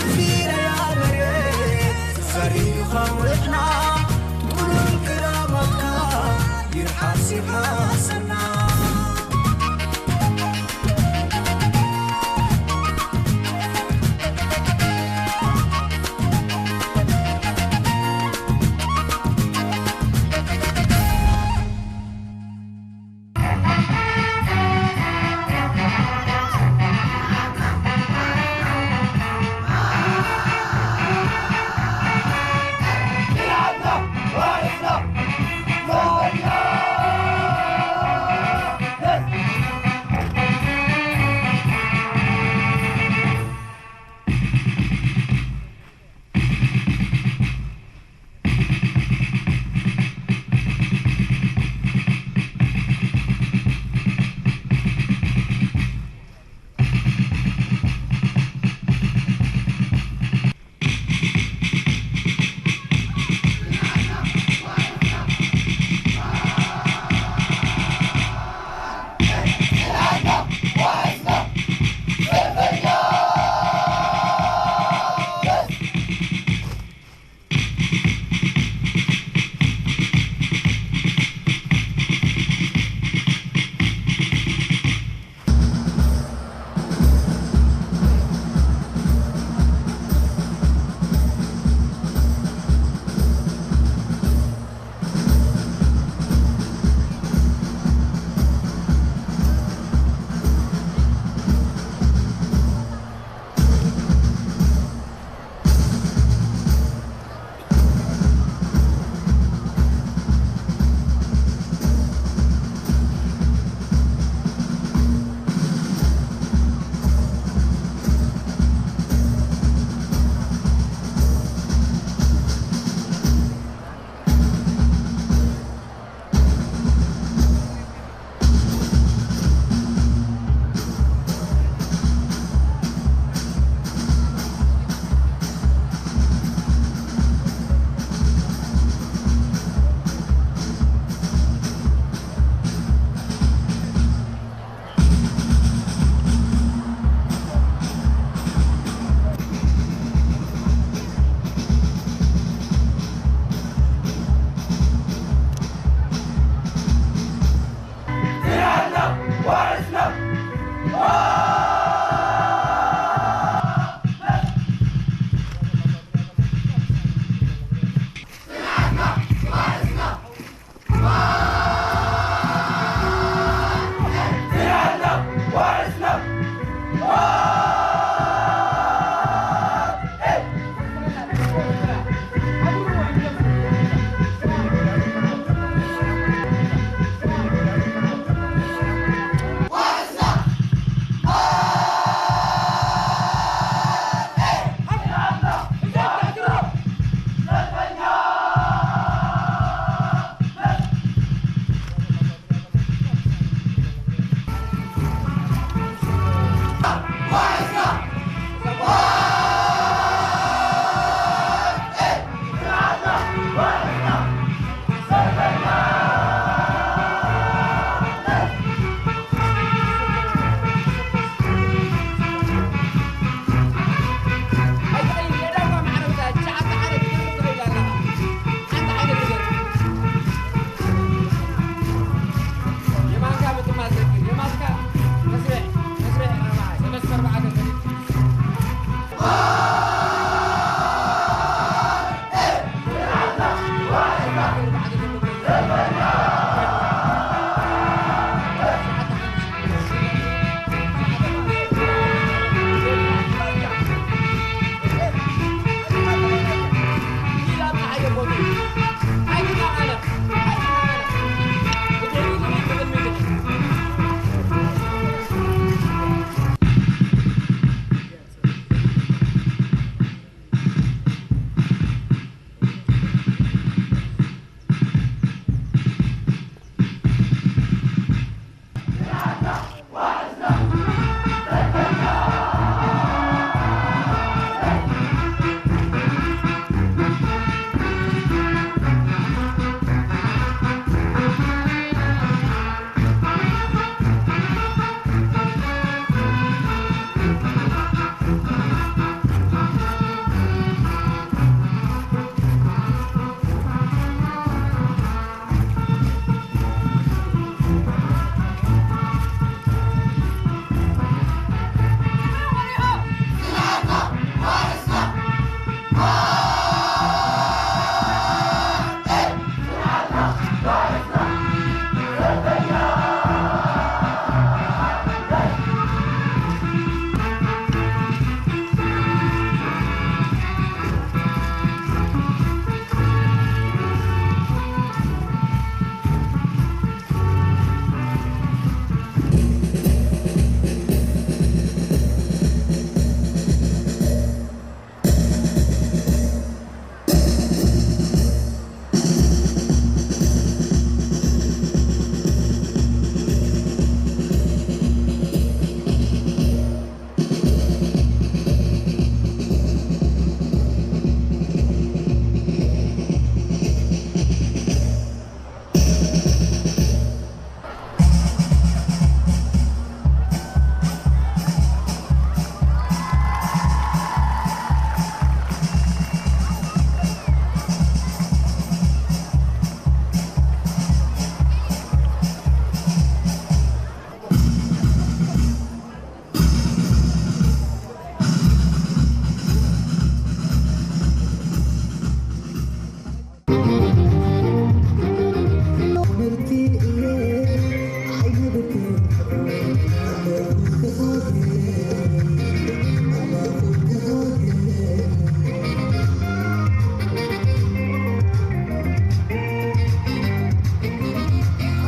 ፊረያ መሬት ፈሪኻ ውዕና፣ ጥሉል ክራማትካ ይርሓስ ይሓሰና።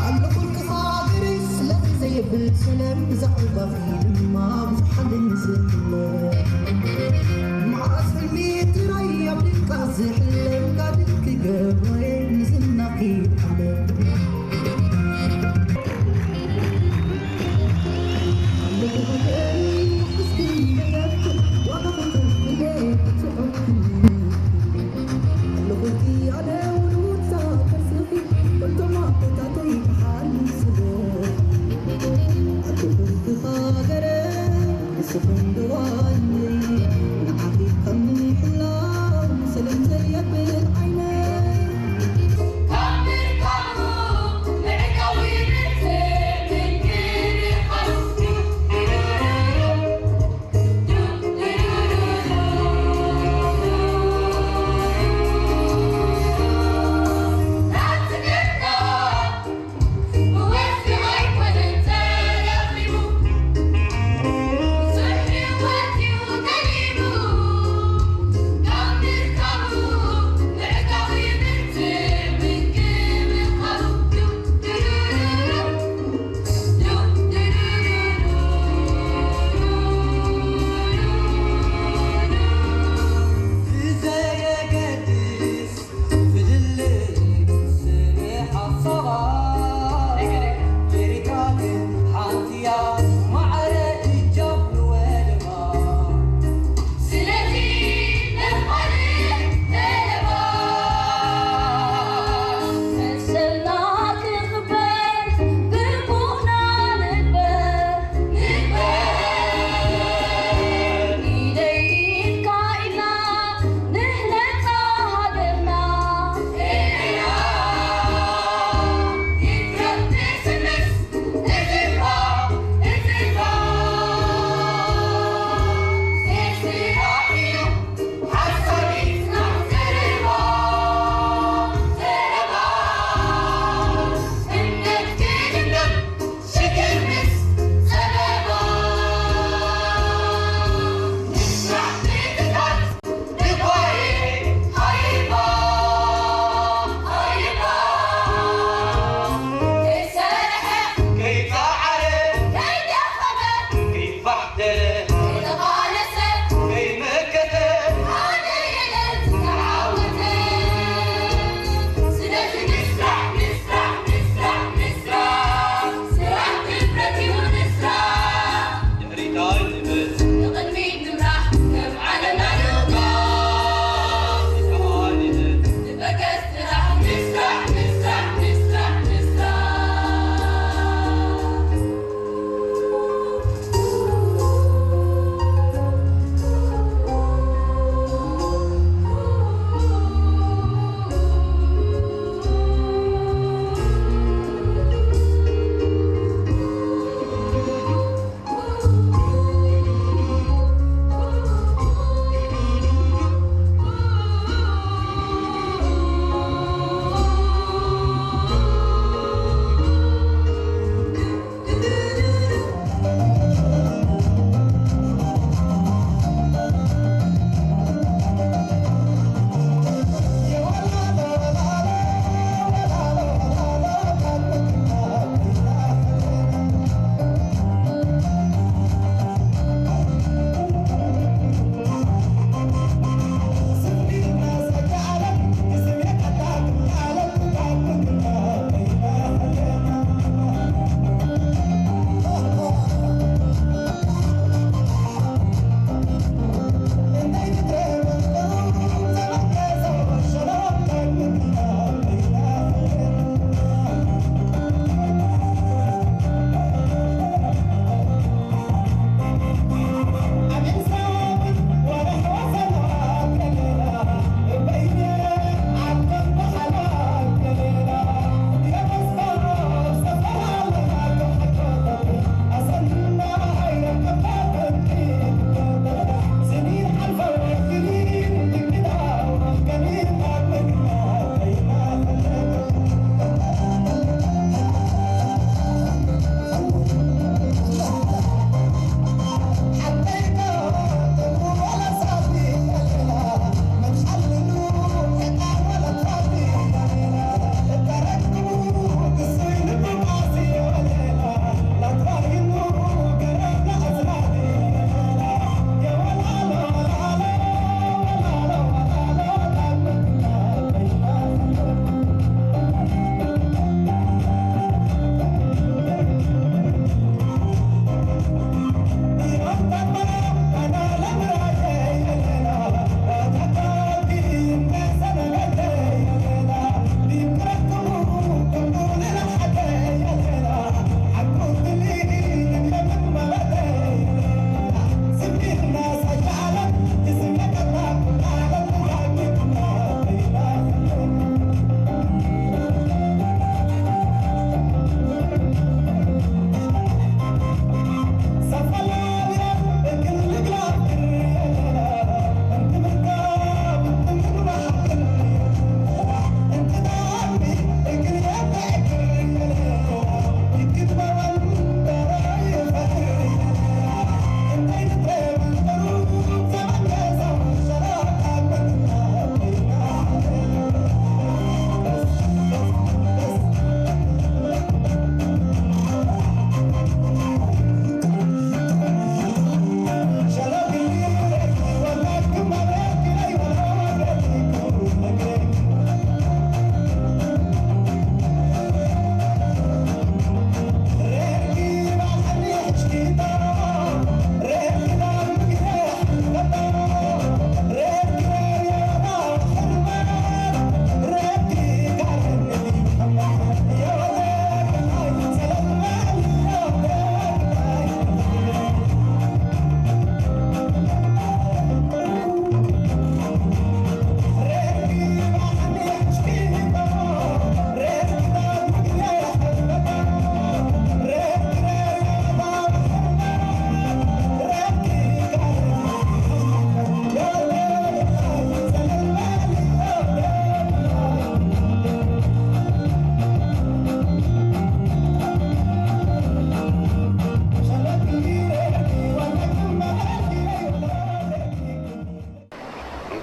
ኣለኹልካ ሃገረይ ስለቲ ዘይብል ሰላም ብዛዕባኺ ድማ ብዙሓት ንዝብሎ። መዓስ ሕልሚ ጥራይ ኣብ ደቃ ዝሕለም ካድልኪ ገብረኤል ንዝናኺ ዓለም።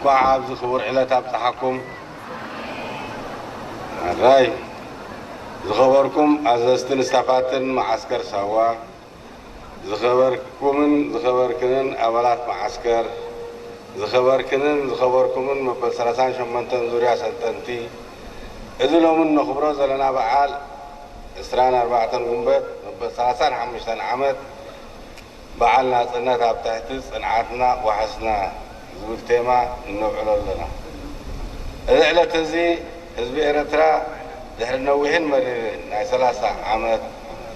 እንኳዕ ኣብዚ ክቡር ዕለት ኣብፀሓኩም። ኣራይ ዝኸበርኩም ኣዘዝትን ስታፋትን መዓስከር ሳዋ፣ ዝኸበርኩምን ዝኸበርክንን ኣባላት መዓስከር፣ ዝኸበርክንን ዝኸበርኩምን መበል ሰላሳን ሸሞንተን ዙርያ ሰልጠንቲ፣ እዚ ሎምን ነኽብሮ ዘለና በዓል ዕስራን ኣርባዕተን ጉንበት መበል ሰላሳን ሓሙሽተን ዓመት በዓል ናጽነት ኣብ ትሕቲ ጽንዓትና ዋሕስና ዝብል ቴማ እነብዕሎ ኣለና። እዚ ዕለት እዚ ህዝቢ ኤርትራ ድሕሪ ነዊሕን መሪርን ናይ ሰላሳ ዓመት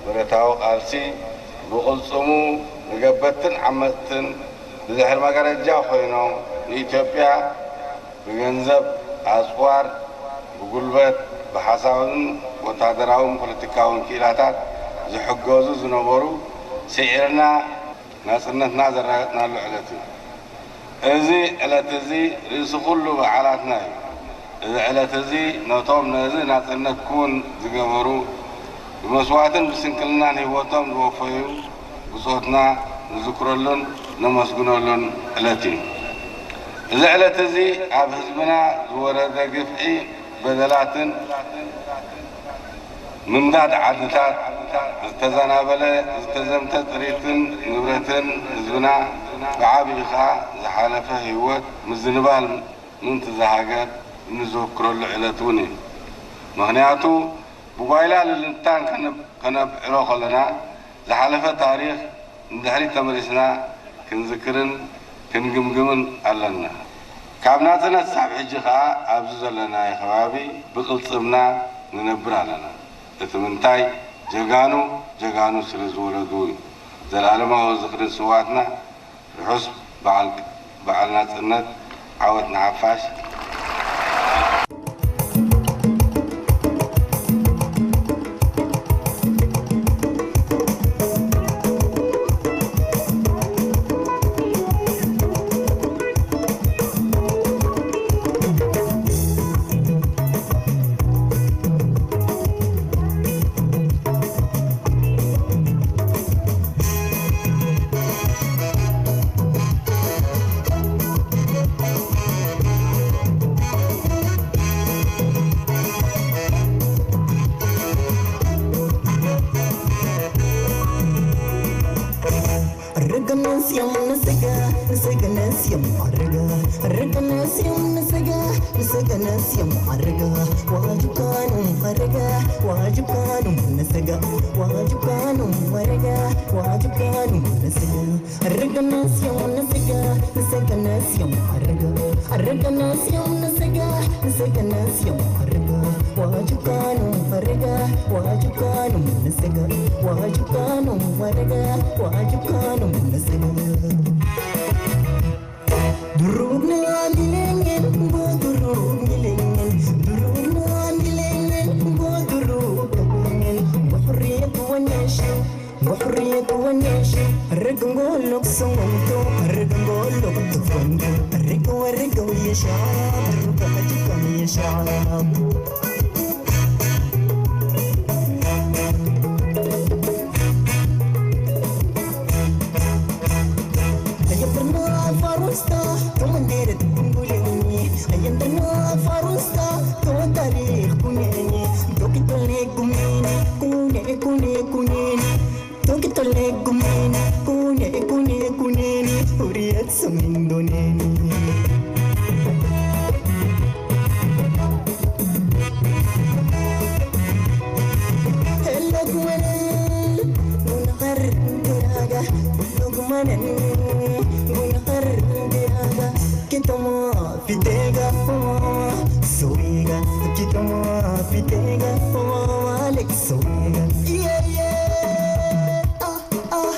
ብረታዊ ቃልሲ ብቕልጽሙ ንገበትን ዓመጽትን ብድሕሪ መጋረጃ ኮይኖም ንኢትዮጵያ ብገንዘብ ኣጽዋር፣ ብጉልበት፣ ብሓሳብን ወታደራውን ፖለቲካውን ክኢላታት ዝሕገዙ ዝነበሩ፣ ስዒርና ናጽነትና ዘረጋገጽናሉ ዕለት እዩ። እዚ ዕለት እዚ ርእሲ ኩሉ በዓላትና እዩ። እዚ ዕለት እዚ ነቶም ነዚ ናጽነት ክውን ዝገበሩ፣ ብመስዋእትን ብስንክልናን ህይወቶም ዝወፈዩ ብጾትና ንዝክረሉን ነመስግነሉን ዕለት እዩ። እዚ ዕለት እዚ ኣብ ህዝብና ዝወረደ ግፍዒ፣ በደላትን ምንዳድ ዓድታት ዝተዘናበለ፣ ዝተዘምተ ጥሪትን ንብረትን ህዝብና፣ ብዓቢኡ ከኣ ዝሓለፈ ህይወት ምዝንባል ምእንቲ እዛ ሃገር እንዝክረሉ ዕለት እውን እዩ። ምኽንያቱ ብጓይላ ልልንታን ከነብ-፣ ከነብዕሎ ከለና ዝሓለፈ ታሪኽ ንድሕሪት ተመሊስና ክንዝክርን ክንግምግምን ኣለና። ካብ ናጽነት ክሳብ ሕጂ ከኣ ኣብዚ ዘለናዮ ከባቢ ብቕልጽምና ንነብር ኣለና። እቲ ምንታይ ጀጋኑ ጀጋኑ ስለ ዝወለዱ እዩ። ዘላለማዊ ዝኽሪ ንስውኣትና። ርሑስ በዓል፣ በዓል ናጽነት። ዓወት ንሓፋሽ። Arganasiyam nasaga, nasaga nasiyam arga. Arganasiyam nasaga, nasaga nasiyam arga. Wajukanum arga, wajukanum nasaga, wajukanum arga, wajukanum nasaga. Arganasiyam nasaga, nasaga nasiyam arga. Arganasiyam nasaga, nasaga nasiyam arga. Wajukanum arga, wajukanum nasaga, wajukanum arga, wajukanum nasaga. Durubna dilengen, bo durub dilengen, durubna dilengen, bo durub dilengen. Wahriya tuwanesha, wahriya tuwanesha. Rgngolok sumumtu, rgngolok tufuntu, rgwa rgwa yasha, rgwa jikam yasha. Ayan terna farusta, tumandirit kungulini. Ayan terna farusta, tumandirit kunini. Dokitole kumini, kune, kune, kunini. Dokitole kumini, kune, kune, kunini. Huriyat sumindonini. Hello, Gwen. Gunakar diraga, lugmanan. Gunakar diraga, kitama pitega, suiga, kitama pitega, Alex suiga. Yeah, yeah. Ah.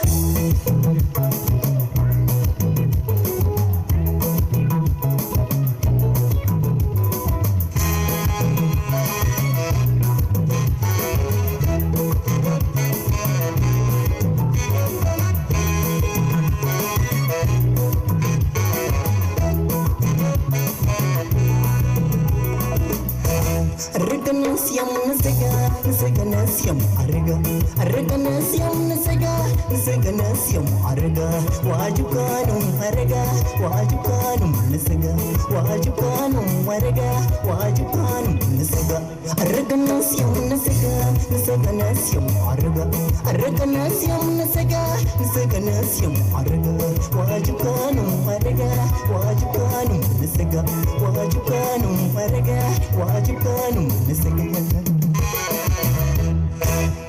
Nasiyam nasaga, nasaga nasiyam araga. Araga nasiyam nasaga, nasaga nasiyam araga. Wajukanum araga, wajukanum nasaga. Wajukanum araga, wajukanum nasaga. Araga nasiyam nasaga, nasaga nasiyam araga. Araga nasiyam nasaga, nasaga nasiyam araga. Wajukanum araga, wajukanum nasaga. Wajukanum araga, wajukanum nasaga.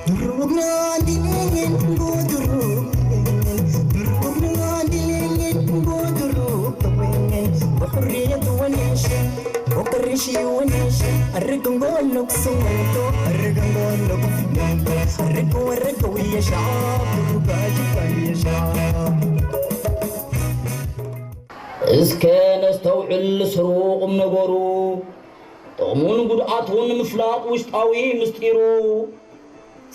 Durubna dilin, go durubna dilin, go durubna. Bahuriyat wanisha, okarishi wanisha. Argan go lok suwanto, argan go lok suwanto. Argan wargan wiya shab, gaji kaliya shab. እስከ ነስተውዕል ስሩ ቁም ነገሩ፣ ጥቕሙን ጉድኣቱን ምፍላጥ ውሽጣዊ ምስጢሩ።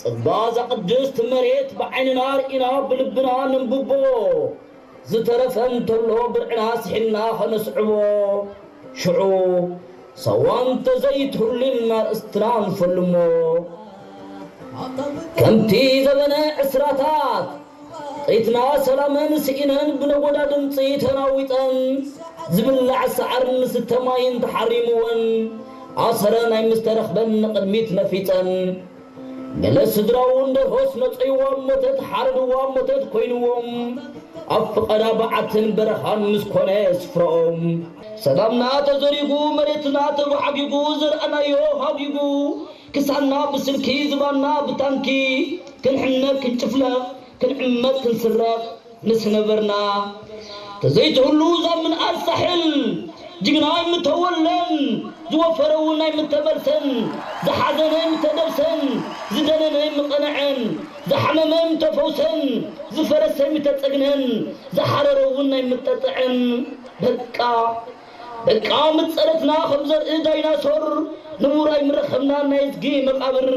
ጽባ እዛ ቅድስት መሬት ብዓይንና ርኢና ብልብና ነንብቦ። ዝተረፈ እንተሎ ብርዕና ስሒልና ኸነስዕቦ። ሽዑ ሰዋ እንተዘይትህሉ ኢልና ርእስትና ንፈልሞ። ከምቲ ዘበነ ዕስራታት ጥሪትና ሰላመን ስኢነን ብነጎዳ ድምፂ ተናዊጠን ዝብላዕ ሰዓርን ዝስተ ማይን ተሓሪምወን ኣሰረን ኣይምስተረኽበን ንቕድሚት ነፊፀን። ገለ ስድራኡ እንደርሆስ ነፀይዋ ሞተት ሓረድዋ ሞተት ኮይንዎም ኣብ ፍቐዳ በዓትን በረኻን ምስ ኮነ ስፍራኦም። ሰላምና ተዘሪጉ መሬትና ተባሓጊጉ ዘርኣናዮ ሃጊጉ ክሳና ብስልኪ ዝባና ብታንኪ ክንሕነቅ ክንጭፍለቅ ክንዕመት ክንስረቅ ምስ ነበርና። ተዘይትህሉ እዛ ምንኣድ ሳሕል ጅግና ኣይምተወለን ዝወፈረ እውን ኣይምተመልሰን ዝሓዘነ ኣይምተደብሰን ዝደነነ ኣይምቐነዐን ዝሓመመ ኣይምተፈውሰን ዝፈረሰ ኣይምተጸግነን ዝሓረረ እውን ኣይምጠጥዐን። በቃ በቃ ምጸለትና ከም ዘርኢ ዳይናሶር ንቡር ኣይምረኸብና ናይ እዝጊ መቓብር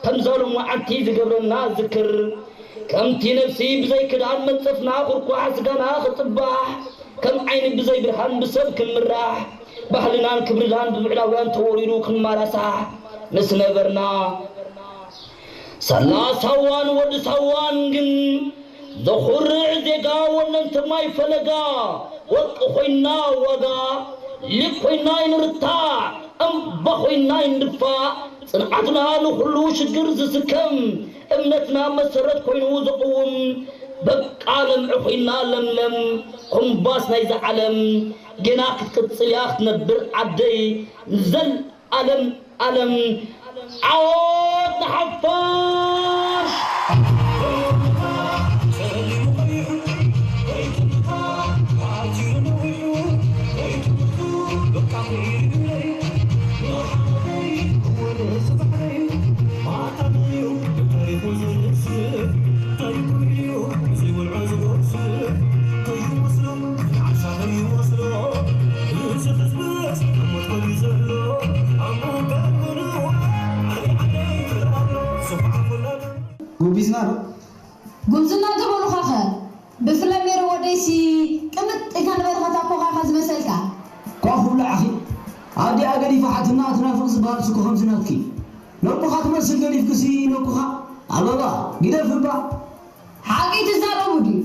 ከምዛ ሎማዓንቲ ዝገብረና ዝክር ከምቲ ነፍሲ ብዘይ ክዳን መንጸፍና ኩርኳሕ ስጋና ክጽባሕ ከም ዓይኒ ብዘይ ብርሃን ብሰብ ክንምራሕ ባህልናን ክብርናን ብብዕዳውያን ተወሪሩ ክንማራሳሕ ምስ ነበርና ሳላ ሳዋን ወዲ ሳዋን ግን ዘኹርዕ ዜጋ ወነንቲ ማይ ፈለጋ ወርቂ ኮይና ዋጋ ሊግ ኮይና ይንርታዕ እምባ ኮይና ይንድፋዕ ጽንዓትና ንኹሉ ሽግር ዝስከም እምነትና መሰረት ኮይኑ ዝቕውም በቃ ለምዒ ኮይና ለምለም ኩምባስ ናይዛ ዓለም ጌና ክትቅጽል እያ ክትነብር ዓደይ ንዘል ዓለም ዓለም ዓወት ንሓፋሽ። ጎቢዝና ዶ? ጉብዝና እንተበሉኻኸ? ብፍላይ ሜሮ ወደይሲ ቅምጥ ኢልካ ንበርኻታ ኮኻ ኢኻ ዝመሰልካ። ኳ ኩሉ ዓኺ ኣዲኣ ገዲፋ ሓትና ትናፍቕ ዝበሃል ስኮ ከምዚ ናትኪ ነኩኻ ትመስል ገዲፍክሲ ነኩኻ ኣበባ ግደፍ እባ። ሓቂ ትዛረቡ ድዩ?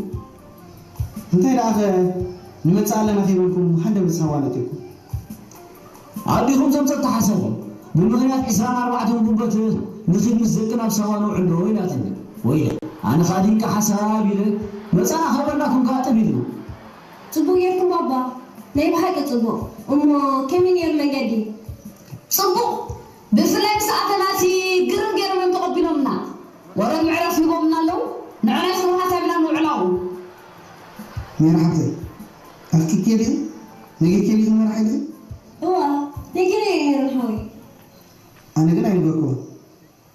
እንታይ ደኣ ኸ ንመጽእ ኣለና ከይበልኩም ሃንደበት ሳዋ ነቲርኩም። ኣዲኹም ዘምጸት ተሓሰኹም ብምኽንያት ዕስራን ኣርባዕተን ጉበት ንኺድ ምስ ደቂ ናብ ሳዋ ነውዕሎ ኢላትኒ። ወይለ ኣነ ኸኣ ድንቂ ሓሳብ ኢለ መጻና ከበልናኩም ከኣ ጥብ ኢልና። ጽቡቕ ጌርኩም ኣባ፣ ናይ ብሓቂ ጽቡቕ። እሞ ከመይ ኔሩ መንገዲ? ጽቡቕ፣ ብፍላይ ምስ ኣተናሲ ግርም ጌሮም እዮም ተቐቢሎምና። ወረ ምዕራፍ ሂቦምና ኣለዉ፣ ንዕና ስሩሓት ኣብና ንውዕላኡ። ሜራ ሓብተይ፣ ኣፍቂርኪ ዲኺ? ነጊርኪ ዲኺ ንመርሓ ኢልኪ? እዋ፣ ነጊረ እየ ሜሮን ሓወይ። ኣነ ግን ኣይነገርኩዎን።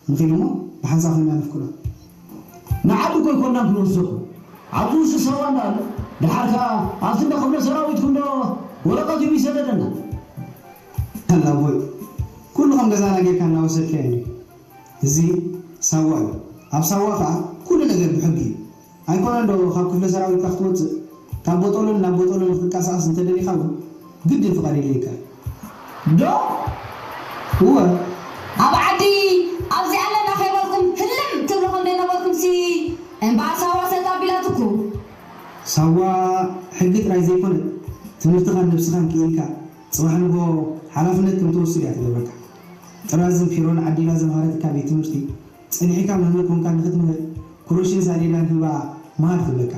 ንኺድ እሞ ብሓንሳብ ኮይና ነፍቅዶ። ንዓዱ እኮ ኣይኮንናን ክንወስደኩም። ዓዱ ውሽጢ ሳዋ እንዳ ኣሎ። ደሓር ከኣ ኣብቲ እንዳ ክፍለ ሰራዊትኩም ዶ ወረቐት እዩ ይሰደደና። ኣላ ኣቦይ፣ ኩሉ ከም ገዛና ጌርካ እናወሰድካዮ እዩ። እዚ ሳዋ እዩ። ኣብ ሳዋ ከኣ ኩሉ ነገር ብሕጊ እዩ። ኣይኮነን ዶ ካብ ክፍለ ሰራዊትካ ክትወጽእ? ካብ ቦጦሎኒ ናብ ቦጦሎኒ ክትንቀሳቐስ እንተደሊኻ እውን ግድን ፍቓድ የድልየካ። ዶ? እወ። ኣዋ ሕጊ ጥራይ ዘይኮነት ትምህርትኻን ነብስኻን ክኢልካ ጽባሕ ንግሆ ሓላፍነት ከም ትወስድ እያ ትገብረካ። ጥራዝን ፊሮን ዓዲላ ዘምሃረትካ ቤት ትምህርቲ ጸኒሕካ መምህር ኮንካ ንኽትምህር ክሮሽን ሳዴላን ሂባ ምሃር ትብለካ።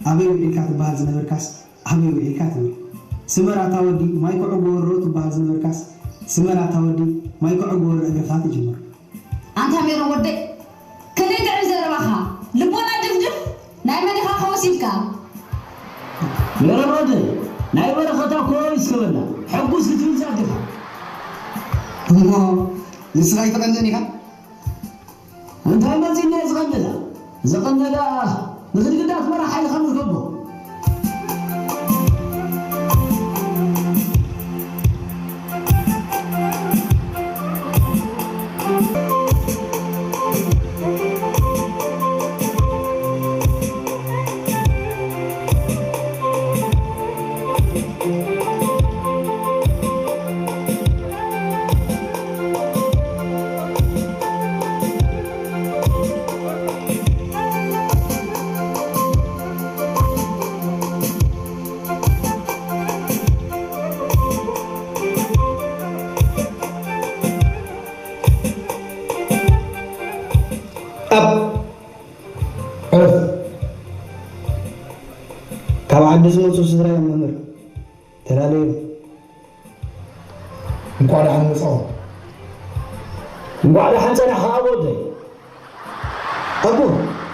ኣበይ ውዒልካ ትበሃል ዝነበርካስ ኣበይ ውዒልካ ትብል። ስመር ኣታ ወዲ ማይ ክዕጎወሮ ትበሃል ዝነበርካስ ስመር ኣታ ወዲ ማይ ክዕጎወሮ እግርኻ ትጅምር። ኣንታ ሜሮን ወደይ፣ ክንድዕም ዘረባኻ፣ ልቦና ድፍድፍ፣ ናይ መን ኢኻ ከወስ ኢልካ? ሜሮን ወደይ፣ ናይ በረኸታ ኮሮይ እስከበላ፣ ሕጉስ ክትብል ዛግኻ። እሞ ንስኻ ኣይትቐንእን ኢኻ? እንታይ መጺእና እዩ ዝቐንእ? ዘቐነዳ ንኽድግዳት መራሕ ሓይልኻ ንርኸቦ። ኣብ ዕረፍ። ካብ ዓዲ ዝመጹ ስድራ እዮም መምህር። ተላለዮም። እንቋዕ ደሓን መጻኹም። እንቋዕ ደሓን ጸናሕኻ ኣቦ ወደይ። ኣቦ፣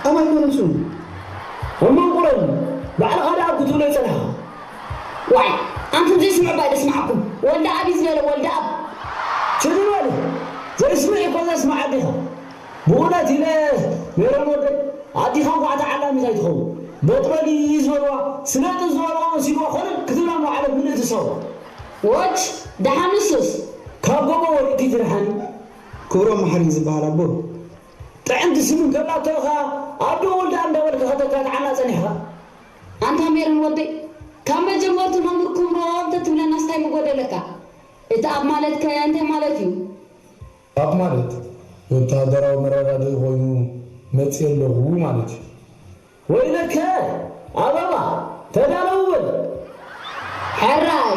ኣማይ ኮነ ንሱ። እሞ እንቁረን፣ ባዕልኻ ደኣ ክትብሎ ይጸናሕኻ። ዋይ፣ ኣንቱም ዘይስምዑ ባይ ደስምዓኩም። ወልደ ኣብ እዩ ዝበለ፣ ወልደ ኣብ። ችግር የለ። ዘይስምዕ እኮ ዘስምዕ ኣዴኻ። ብእውነት ኢለ ሜሮን ወደይ፣ ኣዲኻ እንኳዕ ተዓላሚት ኣይትኸውን። በጥበል እዩ ዝበልዋ፣ ስለጢ ዝበልዋ መሲልዋ ኮነ ክትብላ መዋዕለት ምልእቲ ሰው። ወች፣ ደሓን ንሱስ? ካብ ጎቦ ወዲቕኪ ትድሓኒ። ክብሮም መሓሪ ዝበሃል ኣቦ፣ ጥዕምቲ ስም እንከላቶ ኢኻ ኣዶ ወልዳ እንዳበልካ ከተካትዓና ጸኒሕካ። ኣንታ ሜሮን ወደይ፣ ካብ መጀመርቱ መምህር ክብሮም ተትብለናስ እንታይ ምጎደለካ? እቲ ኣብ ማለት ከ እንታይ ማለት እዩ? ኣብ ማለት ወተሃደራዊ መረዳድኢ ኮይኑ መጽየ ኣለኹ ማለት እዩ። ወይለከ ኣበባ ተዳለው በል። ሕራይ።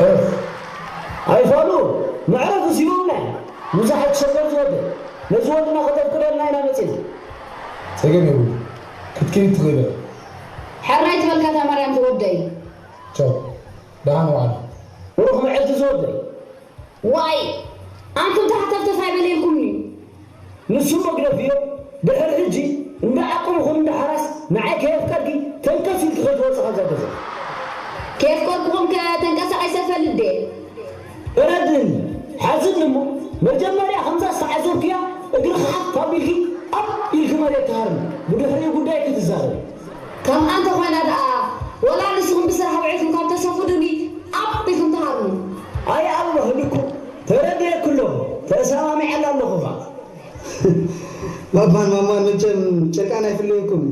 እፍ። ኣይፋሉ መዕረፊ ሲቦምና ብዙሓት ሸገርቲ ወደ ነዚ ወድና ከተፍቅደልና ኢና መጺና። ጸገም የብሉ ክትከይድ ትኽእል። ሕራይ ትበልካ እታ ማርያም ትወደይ። ቻው። ደሓን ዋዕል። ብሩኽ መዓልቲ ዝወደይ። ዋይ ኣንቱም ተሓተፍተፍ ኣይበለልኩምኒ። ንሱ መግደፊዮ ድሕሪ ሕጂ እንዳ ዓቅምኹም እንዳ ሓራስ ንዓይ ከየፍቀድኪ ተንከስ ኢልኪ ከይትወፂ ካብዛ ገዛ። ከየፍቀድኩኹም ከ ተንቀሳቒሰ ፈልጥ ድየ? እረድእኒ። ሓዝኒ እሞ መጀመርያ ከምዛ ዝተዓዘብክያ እግርኺ ሓፍ ኣቢልኪ ኣብ ኢልኪ መሬት ትሃርሚ። ብድሕሪኡ ጉዳይኪ ትዛረቢ። ከምኣ እንተኾይና ደኣ፣ ወላ ንስኹም ብስራሕ ውዒልኩም ካብ ተሰፉዱኒ፣ ኣብ ኢልኩም ትሃርሙ። ኣይ ኣበባ ህልኩ፣ ተረዲኤኪ ኣለኹ፣ ተሰማሚዐላ ኣለኹ ኸኣ። ባባን ማማን መቸም ጨርቃን ኣይፍለየኩም።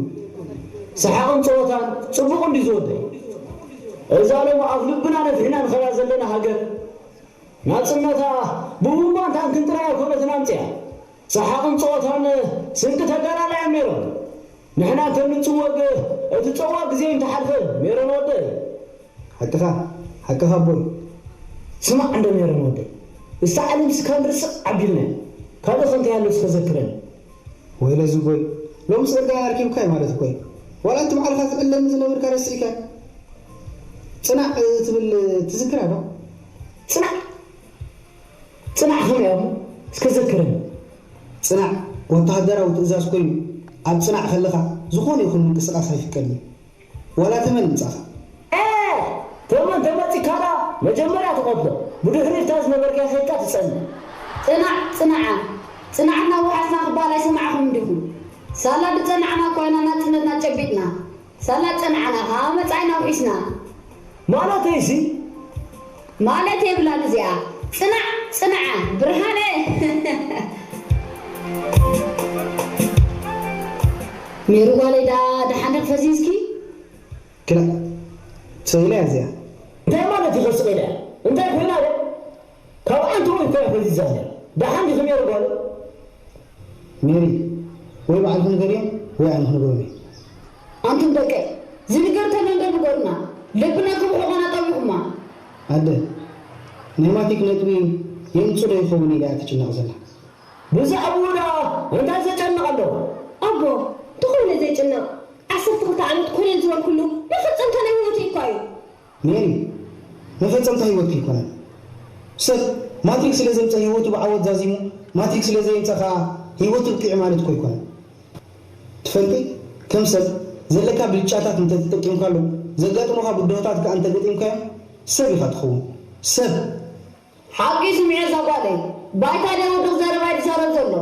ሰሓቕን ጸወታን ጽቡቕ እንድዩ ዝወደይ። እዛ ሎሚ ኣብ ልብና ነፊሕና ንኸዳ ዘለና ሃገር፣ ናጽነታ ብቡምባን ታንክን ጥራይ ኣይኮነትን ኣምጺኣ። ሰሓቕን ጸወታን ስንቂ ተጋዳላይ እዮም ነይሮም። ንሕና እንተንጽወግ እቲ ጸዋግ ግዜ እንተሓልፈ ሜሮን ወደይ። ሓቅኻ፣ ሓቅኻ ኣቦይ። ስማዕ እንዶ ሜሮን ወደይ። እዛ ዓለምስ ካብ ንርስዕ ዓቢልና። ካልእ ከ እንታይ ኣሎ እስከ ዘክረኒ። ወይለ ዝጎይ፣ ሎምስ ጸጋይ ኣርኪብካይ ማለት እኮ እዩ። ዋላ እቲ ባዕልኻ ትዕለኒ ዝነበርካ ረሲዕካ። ጽናዕ ትብል ትዝክራ ዶ? ጽናዕ? ጽናዕ ከመይ ኣቦ? እስከ ዘክረኒ። ጽናዕ ወተሃደራዊ ትእዛዝ ኮይኑ፣ ኣብ ጽናዕ ከለኻ ዝኾነ ይኹን ምንቅስቓስ ኣይፍቀድን እዩ። ዋላ ተመን ምጻኻ። ኤ! ተመን ተመጺካ ደኣ መጀመርያ ትቐትሎ፣ ብድሕሪት እታ ዝነበርካያ ከይድካ ትጸንዕ። ጽናዕ፣ ጽናዓ፣ ጽናዕና ወሓስና ክበሃል ኣይሰማዕኹምን ዲኹም? ሳላ ዝጸናዕና እኳ ኢና ናጽነትና ጨቢጥና። ሳላ ዝጸናዕና ከኣ መጻኢና ውሒስና። ማለተይሲ? ማለት የብላን እዚኣ። ጽናዕ፣ ጽናዓ፣ ብርሃነ። ሜሪ ጓለይ ደኣ ደሓን ዲኺ ፈዚዝኪ? ክላ፣ ሰይለ እያ እዚኣ። እንታይ ማለት እዩ ከስቕ ኢለ? እንታይ ኮይና እያ? ካብ ኣንተ ወይ እኮ እያ ፈዚዛ እያ። ደሓን ዲኺ ሜሪ ጓለይ? ሜሪ፣ ወይ ባዕልኺ ንገርዮም፣ ወይ ኣነ ክንገብሮም እየ። ኣንቱም ደቀይ፣ ዝንገር ተሎ እንዶ ንገሩና። ልብና ክብሑ ኾና ጠሚኹማ። ኣደ፣ ናይ ማትሪክ ነጥቢ የምጽ ዶ ይኸውን ኢላ እያ ትጭነቕ ዘላ። ብዛዕባኡ ደኣ እንታይ ዘጨንቕ ኣሎ? ኣቦ፣ እንተኾይነ ዘይጭነቕ፣ ዓሰርተ ክልተ ዓመት ኮለል ዝበልኩሉ መፈጸምታ ናይ ህይወተይ እኳ እዩ። ሜሪ፣ መፈጸምታ ህይወትኪ ኣይኮነን። ሰብ ማትሪክ ስለ ዘምጸ ህይወቱ ብዓወት ዛዚሙ፣ ማትሪክ ስለ ዘየምጸ ከኣ ህይወቱ ብቂዑ ማለት እኮ ኣይኮነን። ትፈልጢ፣ ከም ሰብ ዘለካ ብልጫታት እንተ ተጠቂምካሉ፣ ዘጋጥሙኻ ብድሆታት ከኣ እንተ ገጢምካዮም፣ ሰብ ኢኻ ትኸውን። ሰብ። ሓቂ ስምዒ እዛ ጓለይ፣ ባይታ ደይ ወድቕ ዘረባ እዩ ዝዛረብ ዘሎ።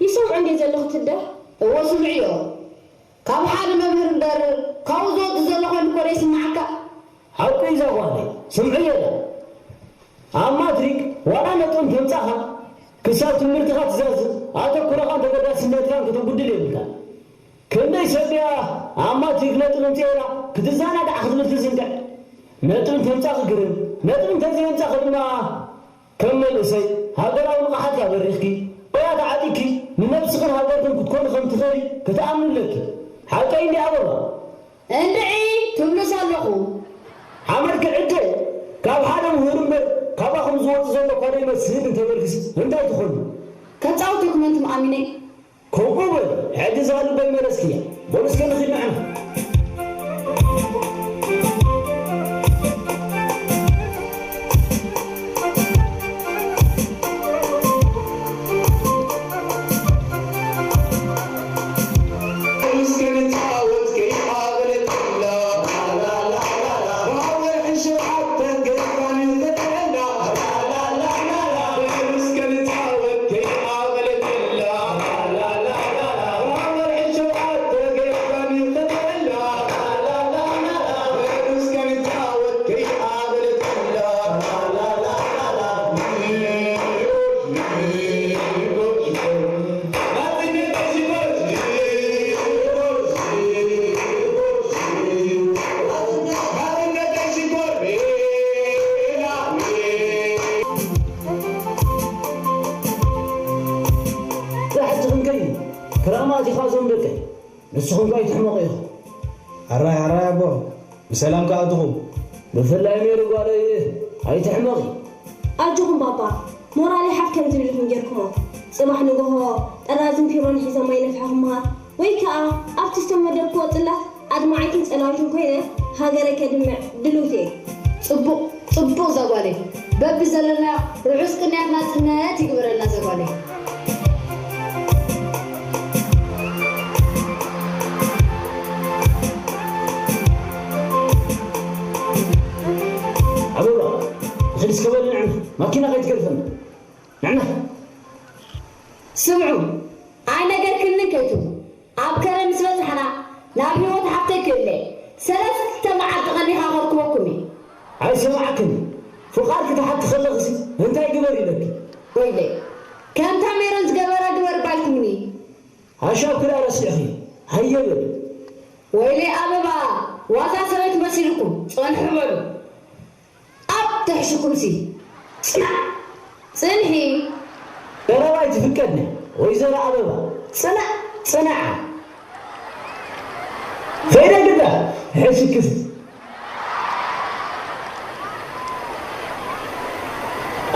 ይሰምዖ እንድየ ዘለኹ ትደ? እወ ስምዕዮ። ካብ ሓደ መምህር እምበር ካብኡ ዝወጽእ ዘሎ ኮይኑ እኮ ደይስምዓካ። ሓቂ እዛ ጓለይ፣ ስምዕዮ ዶ? ኣብ ማትሪክ ዋላ ነጥቢ እንተምጻኻ ክሳብ ትምህርትኻ ትዛዝም ኣተኩሮኻን ተገዳስነትካን ከተጉድል የብልካን። ክንደይ ሰብ ድያ ኣብ ማትሪክ ነጥቢ ኣምጺኤላ ክትዘናጋዕ ክትብል ትዝንግዕ። ነጥቢ እንተምጻኺ ግርም፣ ነጥቢ እንተዘየምጻኺ ድማ ከም መንእሰይ ሃገራዊ ንቕሓትካ በሪኽኪ፣ ኦያ ተዓጢቕኪ ንነብስኽን ሃገርክን ክትኮኒ ከም ትኽእሊ ክትኣምኒ ኣለኪ። ሓቀይ እንድየ ኣበባ? እንድዒ ትብሉስ ኣለኹ። ሓመድኪ ዕደ ካብ ሓደ ምሁር እምበር ካባኹም ዝወጽእ ዘሎ እኳ ዘይመስል እንተበልክስ እንታይ ትኾኑ? ከጻውተኩም እንቱም ኣሚነይ። ከምኡ በል፣ ሕጂ እዛ ልበይ መለስክያ። በሉ እስከ ንኺድ ንሕና። ሕጂ ክንከይ ክራማት ኢኻ ዞም ደቀይ። ንስኹም ከ ኣይትሕመቑ ኢኹም። ኣራይ፣ ኣራይ ኣቦ፣ ብሰላም ከኣትኹም። ብፍላይ ሜሪ ጓለይ ኣይትሕመቒ። ኣጆኹም ባባ፣ ሞራለይ ሓፍ ከም ዝብል ኢኹም ጌርኩሞ። ጽባሕ ንግሆ ጠራዝን ፒሮን ሒዘ ማይ ነፍሐኹምሃ፣ ወይ ከኣ ኣብቲ ዝተመደብክዎ ጽላት ኣድማዒትን ጸላዊትን ኮይነ ሃገረይ ከድምዕ ድልውቲ እየ። ጽቡቕ፣ ጽቡቕ ዘጓለይ። በብዘለናዮ ርሑስ ቅንያት ናጽነት ይግበረልና ዘጓለይ። ኣበባ፣ ንኺድ እስከ በል ንዕና፣ ማኪና ከይትገድፈና። ንዕና። ስምዑ፣ ኣይነገርክንን ከይቱ። ኣብ ከረን ምስ በጻሕና፣ ናብ ህይወት ሓፍተይ ክእለ፣ ሰለስተ መዓልቲ ቀኒኻ ከርክበኩም እየ። ኣይሰማዕክን። ፍቓድ ክትሓቲ ከለኽሲ እንታይ ግበር ኢለኪ? ወይለይ፣ ከምታ ሜሮን ዝገበራ ግበር ባልኩምኒ። ሃሻው ክዳ ረሲዕኺ። ሃየ በሊ። ወይለይ ኣበባ፣ ዋዛ ሰበይቲ መሲልኩም፣ ጸንሑ በሉ። ኣብ ትሕሽኩምሲ ጽናዕ ጽንሒ። ቀረባ ኣይትፍቀድኒ ወይዘሮ ኣበባ፣ ጽናዕ ጽናዓ። ፈይደ ግዳ ሕሽክስ።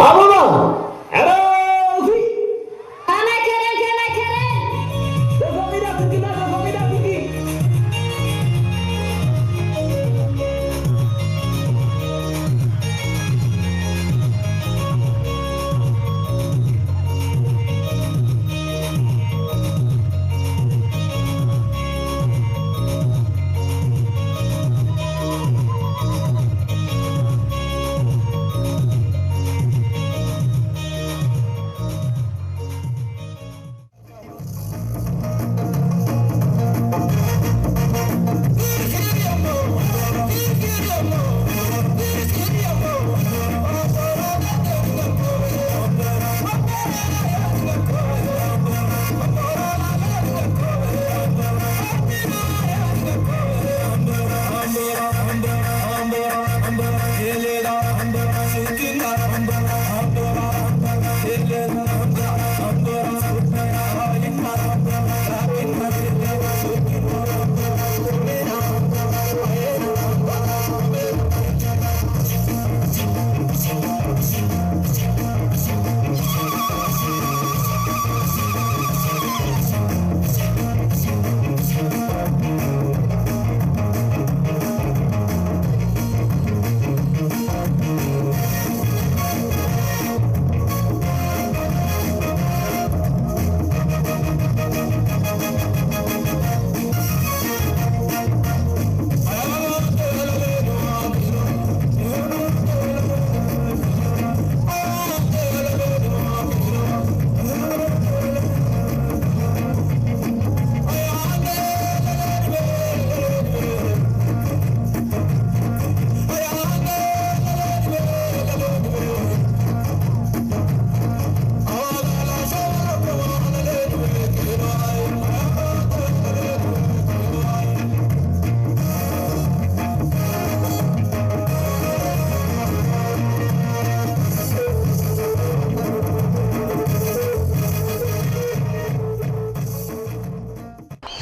ኣበባ፣ ዕረፊ። ከመይ ከረን፣ ከመይ ከረን? ተፈቒዳትልኪ፣ ተፈቒዳትልኪ።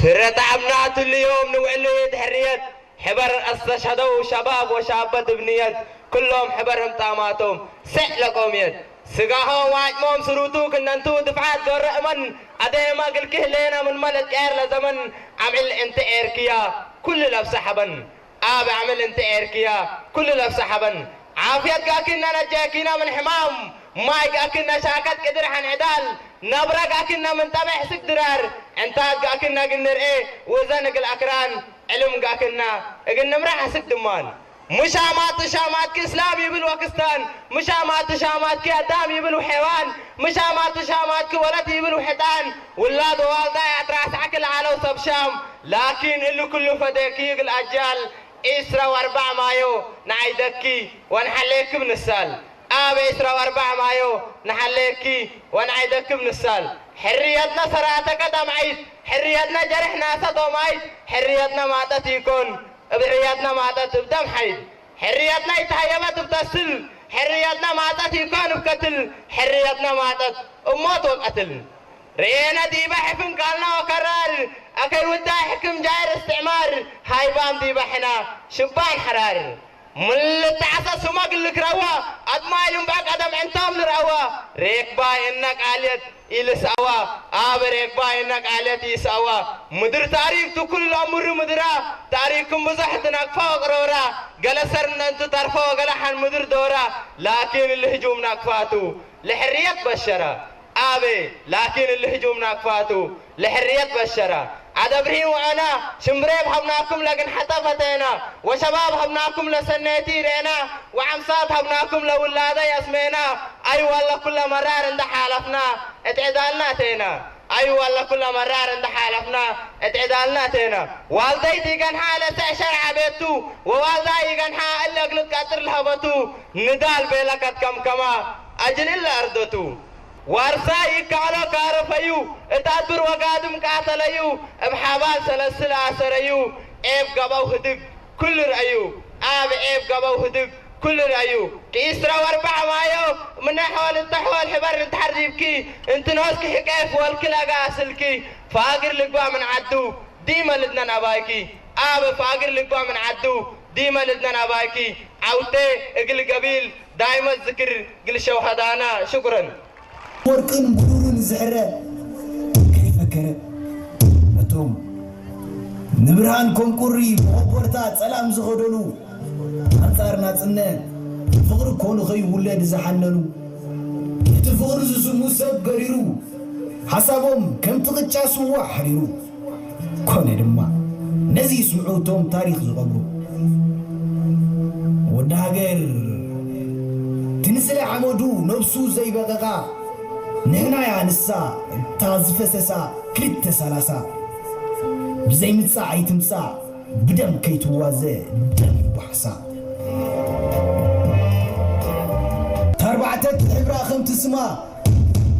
ስረ ጣዕምና ትልዮም ንውዕልት ሕርየት፣ ሕበር ኣስተሽሀደው ሸባብ ወሻበት ብንየት፣ ኩሎም ሕበር ህምጣማቶም ስዕ ለቆምየት፣ ስጋሆም ዋጭሞም ስሩቱ ክንደንቱ ድፍዓት ገረ እመን፣ ኣደየማ ግልኪ ህሌና ምን መለት ቀየር ለዘመን፣ ዓምዕል እንተ ኤርክያ ኩሉ ለብሰ ሐበን። ኣብ ኣምል እንተ ኤርክያ ኩሉ ለብሰ ሐበን። ዓፍየት ጋክና ነጃኪና ምን ሕማም፣ ማይ ጋክና ሻከት ቅድር ሐን ዕዳል፣ ነብረ ጋክና ምን ጠመሕ ስግ ድራር፣ ዕንታት ጋክና ግን ንርኤ ወዘን እግል ኣክራን፣ ዕልም ጋክና እግል ንምራሕ ስግ ድማን። ሙሻማት ሻማትኪ እስላም ይብል ወክስታን፣ ሙሻማት ሻማትኪ ኣዳም ይብል ሐይዋን፣ ሙሻማት ሻማትኪ ወለት ይብል ሕጣን፣ ውላድ ወዋልዳይ ኣትራስ ዓክል ዓለው ሰብ ሻም፣ ላኪን እሉ ኩሉ ፈደኪ እግል ኣጃል፣ ዒስራ ወኣርባዕ ማዮ ንዓይደኪ ወንሓሌኪ ብንሳል። ኣብ ዒስራ ወኣርባዕ ማዮ ንሓሌኪ ወንዓይደኪ ብንሳል። ሕርየትና ሰራተ ቀዳማይት፣ ሕርየትና ጀርሕና ሰዶማይት፣ ሕርየትና ማጠት ይኮን፣ እብ ሕርየትና ማጠት እብ ደም ሓይድ። ሕርየትና ይተሃየበት እብ ተስል፣ ሕርየትና ማጠት ይኮን እብ ከትል፣ ሕርየትና ማጠት እብ ሞት ወቀትል። ርኤና ዲበ ሕፍን ቃልና ወከራር፣ ኣከይ ውዳይ ሕክም ጃይር እስትዕማር፣ ሃይባም ዲበ ሕና ሽባን ሐራር። ምልትዓሰ ስማ ግልክረዋ፣ ኣድማይ ልምባ ቀደም ዕንታም ልርአዋ፣ ሬክባ የነ ቃልየት ኢልስአዋ፣ ኣብ ሬክባ የነ ቃልየት ይስአዋ። ምድር ታሪክ ትኩል ለሙር ምድራ፣ ታሪክም ብዙሕ ትነቅፋ ወቅረውራ፣ ገለ ሰርነንቱ ተርፎ ገለ ሓን ምድር ዶራ፣ ላኪን ልህጁም ናቅፋቱ ልሕርየት በሸራ። ኣበ ላኪን እሊ ህጁም ናክፋቱ ለሕርየት በሸራ። ኣደብርሂ ወዐና ሽምብሬብ ሀብናኩም ለግን ሐጠፈተና ወሸባብ ሀብናኩም ለሰነቲ ሬና ወዓምሳት ሀብናኩም ለውላደ ያስሜና። ኣይ ዋለ ኩለ መራር እንደ ሓለፍና እትዕዳልና እቴና። ኣይ ዋለ ኩለ መራር እንደ ሓለፍና እትዕዳልና እቴና። ዋልደይ ዲገንሓ ለሰዕ ሸርዓ ቤቱ ወዋልዳ ይገንሓ እለ እግልት ቀጥር ለሀበቱ ንዳል ቤለከት ከምከማ ኣጅል እለ ኣርደቱ። ዋርሳይ ይከኣሎ ካረፈዩ፣ እት ኣድብር ወጋድም ቃተለዩ፣ እብ ሓባል ሰለስል ኣሰረዩ፣ ዔብ ገበው ህድግ ኩሉ ረአዩ፣ ኣብ ዔብ ገበው ህድግ ኩሉ ረአዩ። ክኢስራ ወርባዕ ማዮ፣ ምነ ሖል እተ ሖል ሕበር ንድሓር ዲብኪ፣ እንትኖስኪ ሕቄፍ ወልኪ ለጋ ኣስልኪ፣ ፋግር ልግባ ምን ዓዱ፣ ዲመ ልድነን ኣባይኪ፣ ኣብ ፋግር ልግባ ምን ዓዱ፣ ዲመ ልድነን ኣባይኪ፣ ዓውቴ እግል ገቢል፣ ዳይመ ዝክር ግል ሸውሃዳና። ሽኩረን። ወርቅን ብሩርን ዝሕረ ከይፈከረ፣ ነቶም ንብርሃን ከም ቁሪ መኾኮርታ ጸላም ዝኸደሉ፣ ኣንጻር ናጽነት ፍቕሪ ኮኑ ከይውለድ ዝሓነኑ፣ እቲ ፍቕሪ ዝስሙ ሰብ ገሪሩ፣ ሓሳቦም ከምቲ ቅጫ ስዋ ሓሪሩ። ኮነ ድማ ነዚ ይስምዑ እቶም ታሪኽ ዝቐብሩ። ወዲ ሃገር ትንስለ ሓመዱ ነብሱ ዘይበቐቓ፣ ንሕናያ ንሳ እታ ዝፈሰሳ ክልተ ሰላሳ። ብዘይ ምጻእ ኣይትምጻእ ብደም ከይትዋዘ ደም ይቧሕሳ። ታርባዕተ ትሕብራ ከምቲ ስማ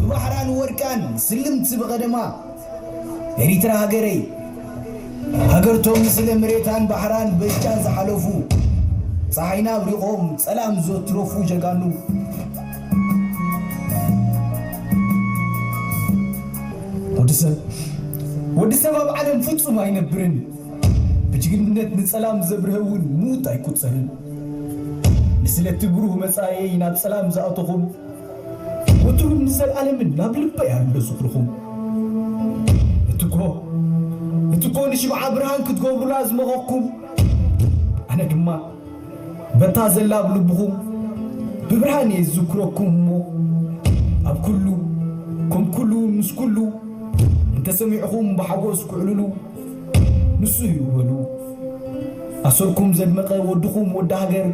ብባሕራን ወርቃን ስልምቲ ብቐደማ። ኤሪትራ ሃገረይ፣ ሃገርቶም ንስለ መሬታን ባሕራን በጃ ዝሓለፉ፣ ጸሓይና ኣብሪቖም ጸላም ዘትረፉ ጀጋኑ። ወዲ ሰብ፣ ወዲ ሰብ ኣብ ዓለም ፍጹም ኣይነብርን። ብጅግንነት ንጸላም ዘብርሀ እውን ምዉት ኣይቁጸርን። ንስለ እቲ ብሩህ መጻኢየይ ናብ ጸላም ዝኣተኹም፣ ወትሩን ንዘለኣለምን ናብ ልበይ ኣሎ ዝኽርኹም። እትኮ፣ እትኮ ንሽምዓ ብርሃን ክትገብሩላ ዝመኸኽኩም፣ ኣነ ድማ በታ ዘላ ኣብ ልብኹም ብብርሃን እየ ዝዝክረኩም እሞ፣ ኣብ ኩሉ፣ ከም ኩሉ፣ ምስ ኩሉ እንተሰሚዕኹም ብሓጎስ ክዕልሉ፣ ንሱ እዩ በሉ። ኣሰርኩም ዘድመቐ ወድኹም ወዲ ሃገር፣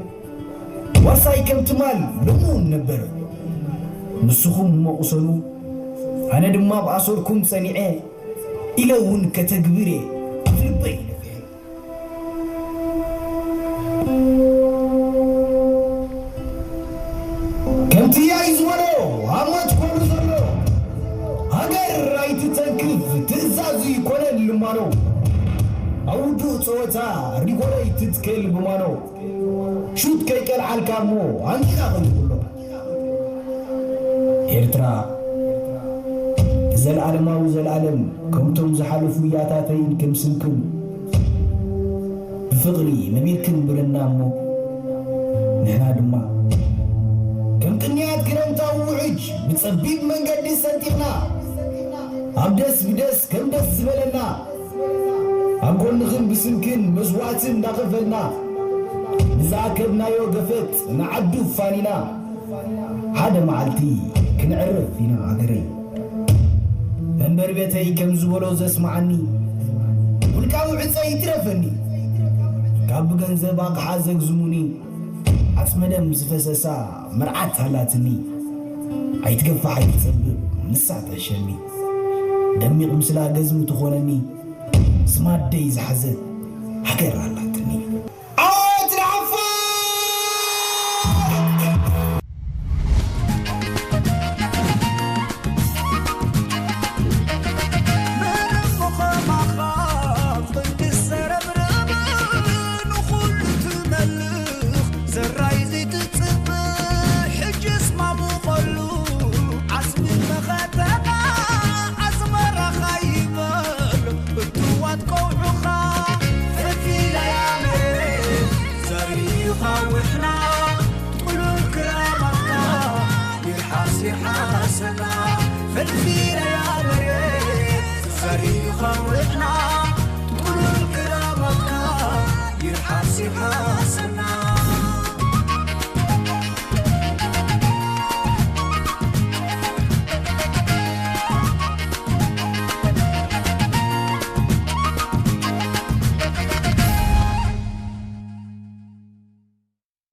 ዋርሳይ ከም ትማል ሎሚ እውን ነበር። ንስኹም እሞ ቁሰኑ፣ ኣነ ድማ ብኣሰርኩም ጸኒዐ ኢለ እውን ከተግብር እየ ኣብ ልበይ ነፊሐ። ከምቲ ያይ ዝበሎ ኣብ ሞት ኮሉ ዘሎ፣ ሃገር ኣይትተንክፍ ትእዛዙ ይኮነን ልማኖ። ኣብ ውዱእ ጸወታ ሪጎለይ ትትከል ብማኖ፣ ሹት ከይቀልዓልካ እሞ ኣንቂኻ ከይትብሎ። ኤርትራ ዘልኣለማዊ ዘልኣለም ከምቶም ዝሓለፉ ያታተይን ከም ስምክም ብፍቕሪ ነቢርክን ብርና እሞ ንሕና ድማ ከም ቅንያት ክረምታዊ ውዕጅ ብጸቢብ መንገዲ ሰንጢቕና ኣብ ደስ ብደስ ከም ደስ ዝበለና ኣብ ጎንኽን ብስምክን መስዋእቲ እንዳኸፈልና ንዝኣከብናዮ ገፈት ንዓዱ ፋኒና ሓደ መዓልቲ ክንዕርፍ ኢና ሃገረይ። መንበሪ ቤተይ ከም ዝበሎ ዘስምዓኒ ውልቃዊ ዕፀ ይትረፈኒ ካብ ብገንዘብ ኣቕሓ ዘግዝሙኒ ዓፅመ ደም ዝፈሰሳ መርዓት ሃላትኒ ኣይትገፋሕ ኣይትፀብብ ንሳ ትዕሸኒ ደሚቕ ምስላ ገዝሚ ትኾነኒ ስማደይ ዝሓዘት ሃገር ኣላትኒ ዓወት ንዓፋር ምንም ኸማኻ ክንዲ ዘረብርብ ንኹሉ ትመልኽ ዘራይ ዘይትጽብእ ሕጅስ ማሙቐሉ ዓስቢ መኸተኻ ኣስመራኻ ይበል እትዋት ቀውዑኻ ፍልፊለያ መሬት ዘሪኻ ውሕና ጥሉል ክራማትካ ይርሓስ ይርሓሰና ፍልፊለያ መሬት ዘሪኻ ውሕና ጥሉል ክራማትካ ይርሓስ ይርሓሰና